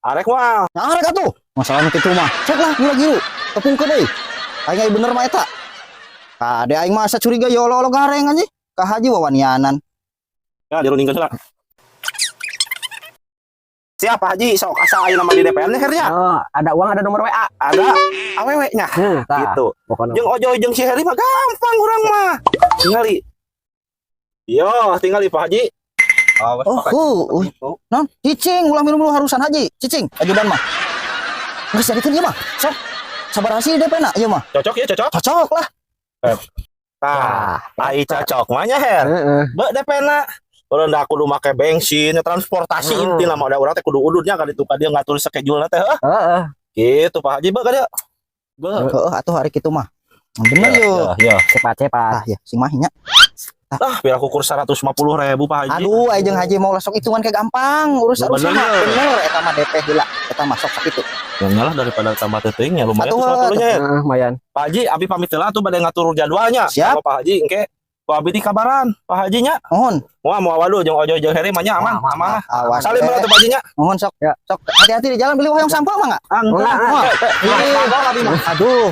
Arek mah. Nah, arek atuh. Masalah nu kitu mah. Sok lah gula giru. Tepungkeun deui. Aing aya bener mah eta. Kade aing mah asa curiga ya olo-olo gareng anjing. Ka Haji wawanianan. Ya, dirundingkeun heula. Siap, Pak Haji, sok asa ayeuna mah di DPR nya nya. Oh, ada uang, ada nomor WA. Ada awewe nya. Heh, tah. Gitu. Pokoknya. Jeung Ojoy jeung si Heri mah gampang urang mah. Tingali. Yo, tingali, Pak Haji. Awas, Oh, Pak Haji. uh. Non, cicing ulah minum dulu harusan, Haji. Cicing, ajudan mah. Geus jadikeun ieu mah. Sok. Sabaraha sih DP na ieu mah? Cocok ya, cocok. Cocok lah. Tah, ai cocok mah nya, Her. Heeh. Be DP na. Urang da kudu make bensin, transportasi. Intina mah da urang teh kudu ududnya ka ditu ka dieu ngatur schedule teh, heuh. Heeh. Gitu, Pak Haji, be ka dieu. Be. Heeh, atuh hari kitu mah. Bener yo. Ya, ya. Cepat-cepat. Ah ya, sing mah nya. Ah, biar aku kur 150 ribu, Pak Haji. Aduh, ai jeung Haji mau lah sok hitungan kayak gampang, urus urus Bener, mah. ya. Bener eta mah DP heula. Eta mah sok sakitu. Ya lah, daripada tambah teuing ya lumayan Atuh, tuh 150 nya ya. Heeh, lumayan. Pak Haji, abi pamit heula tuh bade ngatur jadwalnya. Siap. Sama Pak Haji engke ku abi di kabaran, Pak Haji nya. Mohon. Wah, mau waduh jeung Ojoy jeung Heri mah nya aman, Aman, aman lah. Awas. Salim heula tuh Pak Haji nya. Mohon sok. Ya. Sok hati-hati di jalan, beli hoyong sampo mah enggak? Enggak. Wah. Enggak, abi mah. Aduh.